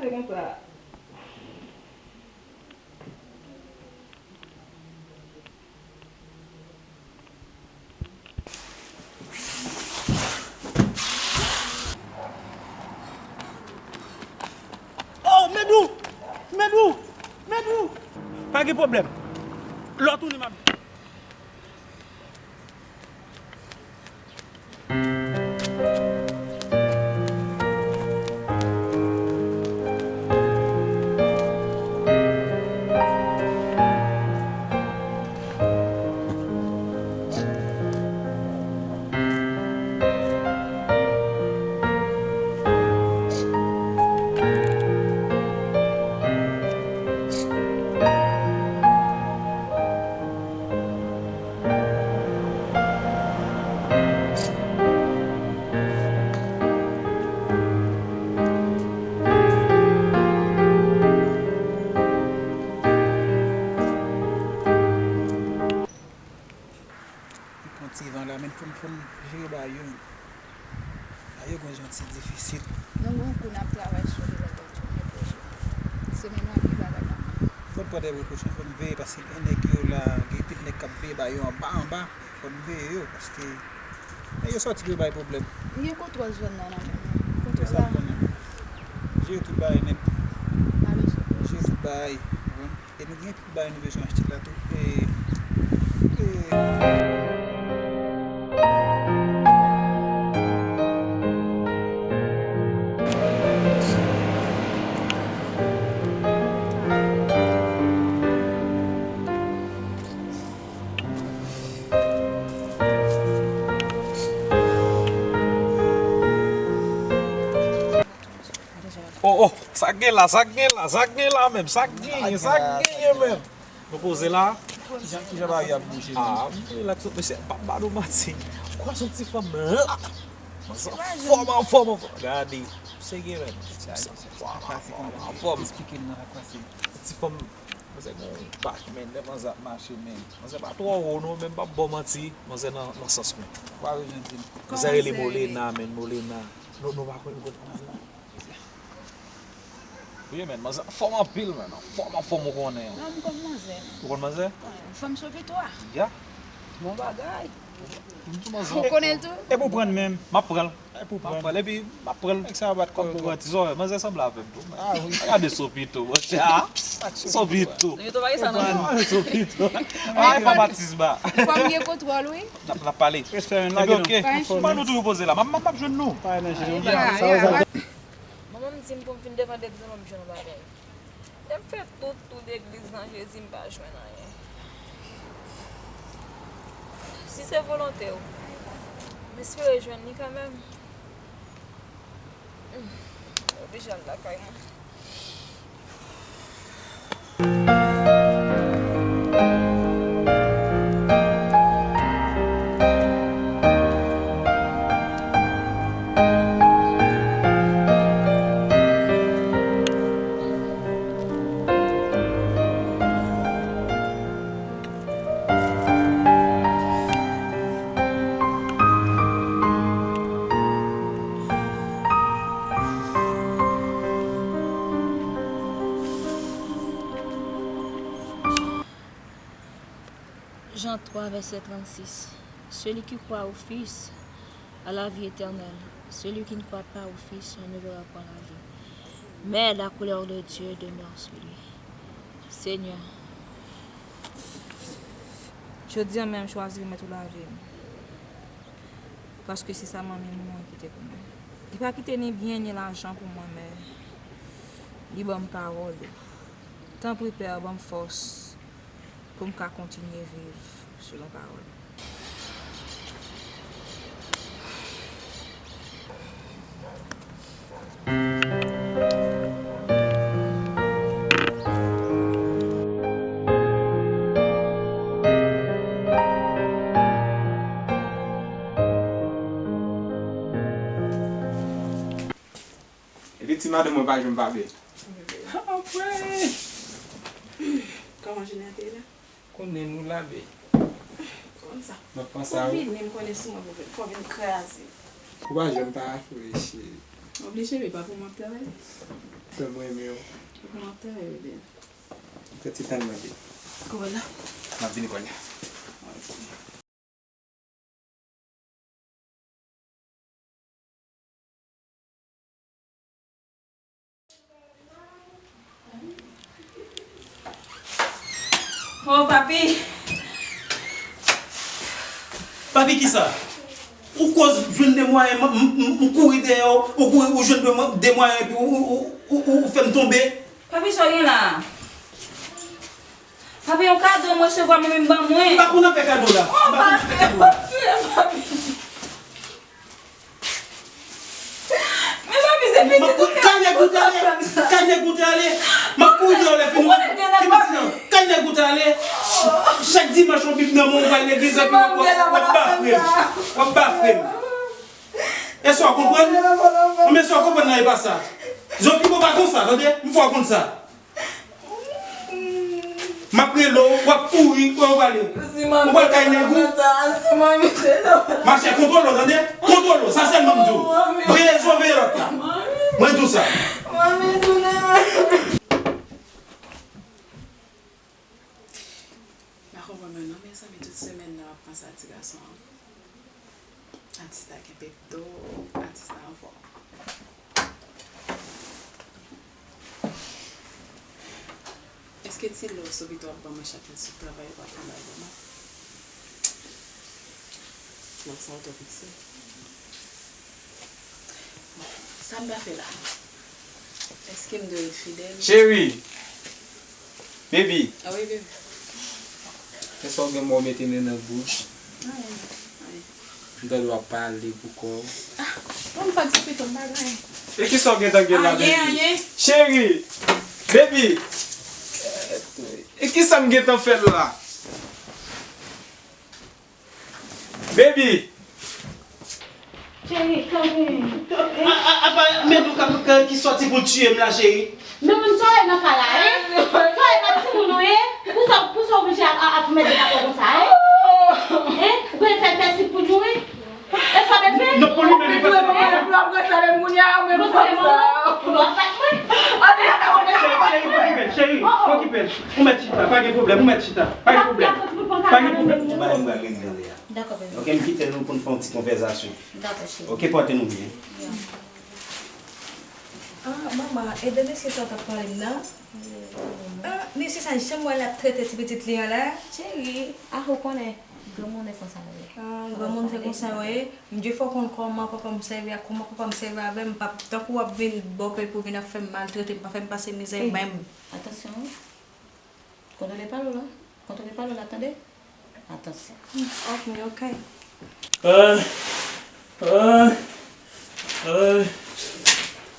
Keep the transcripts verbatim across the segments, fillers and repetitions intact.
Se konsa. Oh, Medou! Medou! Medou! Pa gen pwoblèm. Lè w tounen, m ap Li pran ti van la, men fò n, fò n jere bagay yo. Bagay yo gon jan ti difisil. Nou gon kou n ap travay sou li la, men toujou pwojè. Semèn nan, pi bagay la. Fò n pran de prekosyon, fò n veye, paske gen nèg yo la, gen pil nèg k ap veye bagay yo anba, anba. Fò n veye yo, paske nèg yo sòti pou yo bay pwoblèm. M gen kontwòl zòn nan nan men mwen. Kontwòl la. Jere tout bagay nèt. Pa bezwen. Jere tout bagay. Ou konprann? E nou gen pil bagay nou bezwen achte la tou. E, e, Oh, oh, sa k gen la, sa k gen la, sa k gen la menm, sa k genyen, sa k genyen menm. Nou poze la. Kijan, kijan bagay ap bouje menm? Ah, m relax, mesye, m p ap ba nou manti. Ou kwè se yon ti fanm la? Manzè anfòm, anfòm, anfòm. Gade, serye menm. Anfòm, anfòm, anfòm. Eksplike m nan sa k pase. Ti fanm, manzè gon bak, men lè manzè ap mache, men manzè pa twò wo non, men m p ap ba w manti, manzè nan, nan sans mwen. Ou pa bezwen di m. Manzè rele Molena, men Molena. Nou, nou pa konn, nou konn manzè? Wi, men, manzè anfòm anpil, men, anfòm, anfòm, ou konnen. Non, m konn manzè. Ou konn manzè? Wi, fanm Sopito a. Ya. Bon bagay. M di manzè anfòm. Ou konnen l tou? E pou pran l menm? M ap pran l. E pou pran l. M ap pran l, epi m ap pran l. Nèg sa yo bat kò yo twòp. Ti zòrèy, manzè sanble avè m tou, men. Ah, wi. Gade Sopito, manzè, ah. Sopito. Sopito. Sopito. Ah, e pa Batisba. Fò m gen kontwòl, wi. N ap, n ap pale. Respè, men, lage non. Epi, ok. Ban nou toujou poze la. M ap, m ap, m ap jwenn nou. Pa nan jwenn nou. Ya, ya. Manman m di m pou m vin devan legliz lan pou m jwenn yon bagay. Lè m fè tout tou legliz lan, Jezi, m pa jwenn anyen. Si se volonte w, m espere jwenn li kanmenm. M oblije al lakay mwen. Jean trois, verset trente-six. Celui qui croit au Fils a la vie éternelle. Celui qui ne croit pas au Fils ne verra point la vie, mais la colère de Dieu demeure sur lui. Senyè, jodi a menm, m chwazi remèt ou lavi m. Paske se sa manmi m mouri kite pou mwen. Li pa kite ni byen ni lajan pou mwen, men li ban m pawòl ou. Tanpri, Pè, ban m fòs pou m ka kontinye viv selon pawòl ou. Epi ti madanm mwen pa janm pa bèl. Anmwey! Kòman jounen an te ye la? Konnen nou la, bèl. Kòman sa? M ap panse a ou. Ou vini, m konnen sou mwen pou vin, fò vin kraze. Ou pa janm pa afole, cheri. Oblije, wi, pa pou m ap travay. Frè mwen renmen w. Pou m ap travay, wi, byen. Fè ti tann mwen, byen. Kou la. M ap vini kounye a. Oh, papi. Papi, kisa? Ou koz jwenn de mwayen, m, m, m, m kouri dèyè w, ou kouri, ou jwenn de mwa-, de mwayen, epi ou, ou, ou, ou, ou fè m tonbe. Papi, sa w gen la? Papi, yon kado m resevwa, mwen menm ban mwen. M pa konn afè kado la. M pa konn afè kado la. Men papi, se pitit ou te kay nèg ou te ale, kay nèg ou te ale. M ap kouri dèyè w lè fini. Ki pitit nan? Kay nèg ou te ale. Chak dimanch, yon bib nan men w, ou pral legliz, epi w ap, w ap, w ap bafre m. W ap bafre m. Èske w konprann? Anben, èske w konprann nan, e pa sa. Zòt pi bon pa konsa, tande? M fè w konn sa. M ap rele w, w ap kouri, kote w prale? Ou pral kay nèg ou? Machè, kontwole w, tande? Kontwole w, sa sèlman m di w. Veye zye w, veye lòt la. Mwen di w sa. M pa konprann mwen non, mezanmi, tout semèn nan m ap panse a ti gason an. Atis la gen pepto, atis la anfòm. Èske ti lòs ou pito ap ban mwen chak lè sou travay ou pa pran bay ban mwen? Lòs sa ou twò fikse. Bon, sa m ta fè la? Èske m dwe ret fidèl? Cheri! Baby! Ah wi, baby. Èske w gen mo w mete men nan bouch? Anyen, anyen. M tande w ap pale pou kò w. Ah, bon, m fag se pito, m pa gen anyen. E kisa w gentan gen la, baby? Anyen, anyen. Cheri! Baby! E kisa m gentan fè l la? Baby! Cheri, sa w genyen? A, a, apa, men nou ka, ka, ki sòti pou l tiye m la, cheri. Men moun sa w ye nan kay la, wi? Sa w ye pa timoun ou ye? Pou sa, pou sa w oblije ap, ap, ap mete dakò konsa, wi? Hein? Ou konn fè fè si pou nou, wi? E sa, bebe? Non, pou li menm, li pa timoun. Cheri, cheri, okipe l, cheri, okipe l. Ou mèt chita, pa gen pwoblèm, ou mèt chita. Pa gen pwoblèm. Pa gen pwoblèm. Yon bagay m pral regle la. Dakò, bebe. Ok, m kite nou pou n fè yon ti konvèsasyon. Dakò, cheri. Ok, pote nou byen. Ah, manman, e de mesye sa w t ap pale m nan? Ah, mesye sa, janm wè l ap trete ti pitit li an la? Cheri, ah, ou konnen, granmoun fè konsa yo ye. Ah, granmoun fè konsa yo ye. M dwe fè w konn kòman papa m sèvi ak, kòman papa m sèvi avè m. M p ap, tankou w ap vin bòpè pou vin ap fè m maltrete, m pa fè m pase mizè menm. Atansyon. Kontwole pale w la. Kontwole pale w la, tande? Atansyon. Ok, ok. Ah, ah, ah, ah,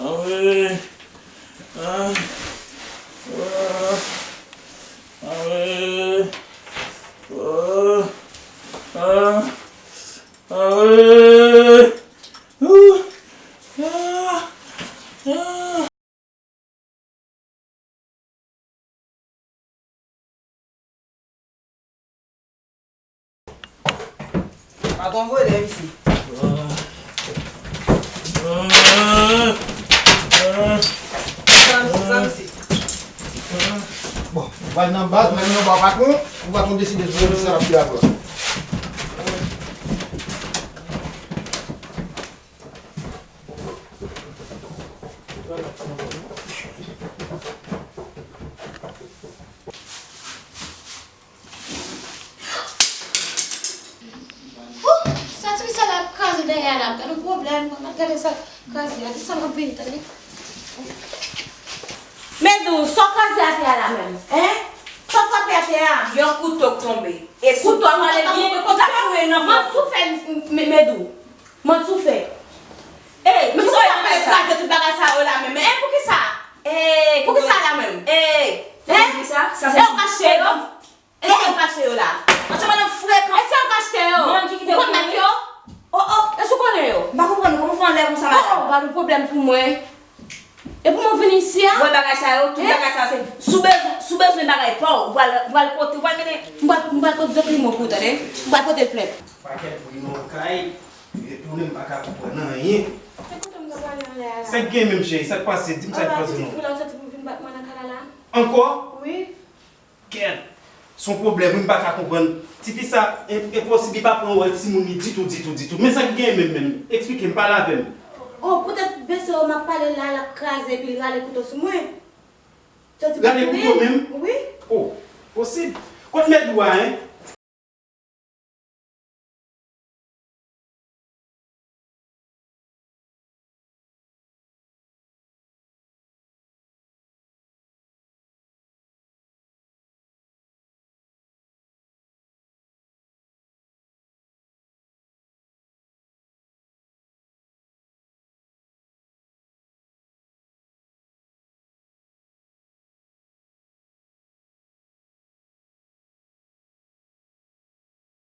ah, ah, ah, ah, ah, ah, ah, ah. Patwon voye dèyè misye. Sa misye, sa misye. Bon, ou pral nan baz, men nan ba patwon, ou patwon deside sou misye ap fè avè w. Sa ti sa la ap kraze dèyè a la, gade yon pwoblèm, mwen gade sa kraze a, desann ap vini, tande. Medou, sa w kraze atè a la menm, en? Sa w frape atè a? Yon kouto k tonbe. E kouto a pale byen, l ap foure nan vant ou. Manti w fè, Medou. Manti w fè. Ey, men poukisa w ap kraze tout bagay sa yo la menm? Ey, poukisa? Ey, poukisa la menm? Ey, en? Poukisa? Sa se poukisa? Ey, w kache yo? Ey, w kache yo la? Anse madanm frekan. Èske w kache yo? Ou konn nèg yo? Oh, oh, èske w konnen yo? M pa konprann ou, kòman w fè anlè konsa, madanm? Oh, oh, gade yon pwoblèm pou mwen. E pou mwen vin isi a? Wè bagay sa yo, tout bagay sa yo se, si w bezwen, si w bezwen bagay pa w, ou pral, ou pral pote, ou pral mennen, m pral, m pral pote zòt li mwen pou ou, tande? M pral pote l plent. Pakèt bri nan yon kay, retounen m pa ka konprann anyen. Se kote m ta Sa k gen menm, cheri? Sa k pase? Di m sa k pase non. Pitit fi la soti pou vin bat mwen nan kay la la. Ankò? Wi. Kèt! Se yon pwoblèm, wi, m pa ka konprann. Tifi sa, en- enposib, li pa pran wòl timoun li ditou, ditou, ditou. Men sa k gen menm, menm? Eksplike m, pale avè m. Oh, poutèt vese yo m ap pale la, l ap kraze epi l rale kouto sou mwen. Soti pou Rale kouto menm? Wi. Oh, posib. Kot mèt ou a, en?